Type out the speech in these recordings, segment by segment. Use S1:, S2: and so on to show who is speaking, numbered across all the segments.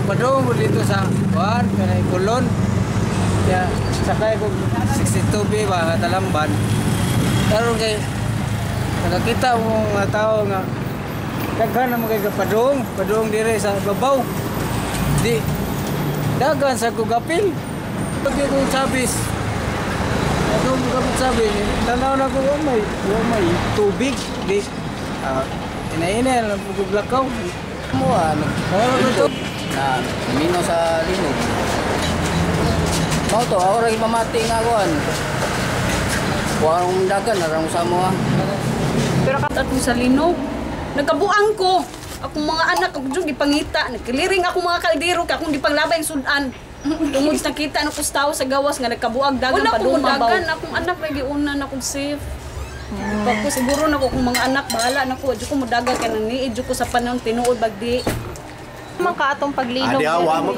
S1: Nagpadung ko dito sa kuan kanay Kulon. Kaya sakay ko 62B ba nga Talamban. Karon kay nakakita mo mga tao nga daghan na mga kapadung, padung dire sa babaw. Di dagan sa kugapil. Pag kong sabis, ako kapit sabi, tanaw na ko, oh may tubig. Di, inaina lang po lakaw.
S2: Mo ah,
S1: Ano to?
S2: Na mino sa linog. Mao to, ako ra gipamati nga kuan. Kuan dagan narang sa mo ah.
S3: Pero katong sa linog, nagkabuang ko. Akong mga anak, ako dyan gipangita. Nagkiliring ako mga kaldero, kay akong gipanglabay ang sudan. Tungod sa nakita ng kustaw sa gawas nga nagkabuag dagan
S4: Wala
S3: pa
S4: ko
S3: dagan akong anak lagi una na kong safe. Pag ko siguro na ko kung mga anak bahala na ko, adyo ko mudaga kay nang niidyo ko sa panahon tinuod bagdi.
S4: Man ka atong paglinog.
S5: Adi awa mo.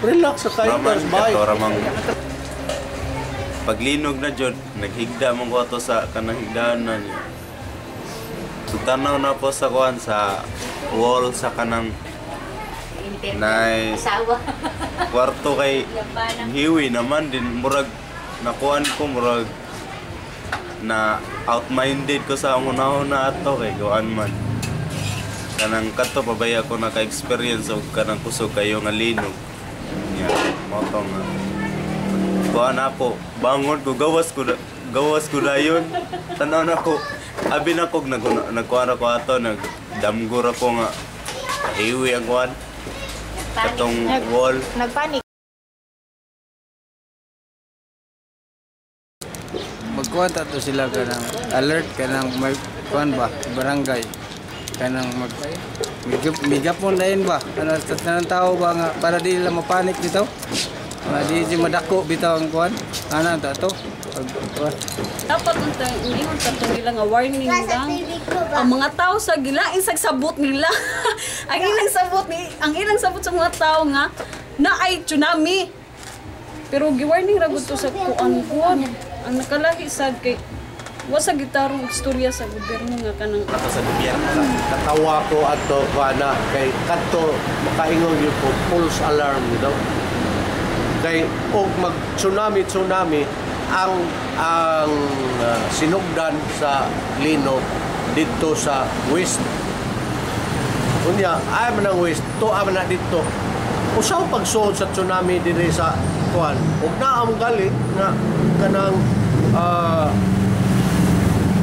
S5: Relax sa kayo,
S6: Raman,
S5: bye.
S6: kato ramang paglinog na jud, naghigda man ko ato sa kanang higdaan na niya. So tanaw na po sa kuan sa wall sa kanang nay kwarto kay hiwi naman din murag nakuan ko, murag na outminded ko sa unahon na ato kay kuan man kanang kato pabaya ko naka-experience og kanang kusog kayo nga linog niya mo to nga kuan ako bangon ko, gawas ko dayon, tanaw na ko, abi na ko nag nagkuan ako ato, nagdamgor ako nga hiwi ang kuan katong wall.
S4: Nagpanik.
S1: Magkuhan ta to sila kanang alert kanang may kuan ba barangay kanang mag migapon dayon ba ano sa tanang tao ba nga para di nila mapanik dito, nga di di madako bitaw ang kuan ana ta to pag kuan.
S3: Dapat unta ingon ta to nila nga warning lang. Ang mga tao sa gilain sa sabot nila. Ang ilang sabot sa mga tao nga na ay tsunami. Pero gi-warning ra gud to sa kuan kuan. Ang nakalahi sad kay wa sa gitarong istorya sa gobyerno nga kanang
S6: ato sa gobyerno.
S5: Katawa ko ato kana kay kadto makaingon gyud ko false alarm daw. Kay og mag tsunami tsunami ang sinugdan sa linog didto sa west. Unya ay man ang west to man na didto. Usaw pagsuod sa tsunami dinhi sa kuan. Ug naa mo gali nga kanang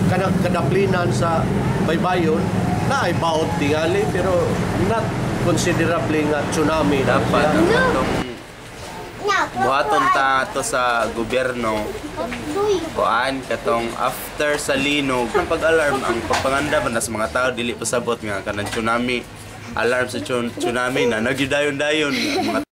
S5: kanang kadaplinan sa baybayon na ay baot tingali pero not considerably nga tsunami na
S6: Dapat
S5: siya.
S6: ang katong buhaton ta ato sa gobyerno kuan katong after sa linog ang pag-alarm, ang pagpanganda ba na sa mga tao dili pasabot nga kanang tsunami alarm sa tsunami na nagyudayon-dayon mga